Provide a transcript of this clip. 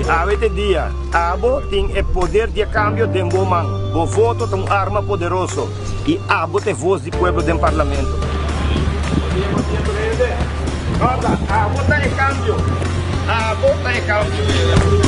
Awe ta e dia. Abo tin e poder di e cambio den bo man. Bo voto ta un arma poderoso y abo ta e voz di pueblo den Parlamento. Bon dia, bon dia tur hende. Corda, abo ta e cambio. Abo ta e cambio.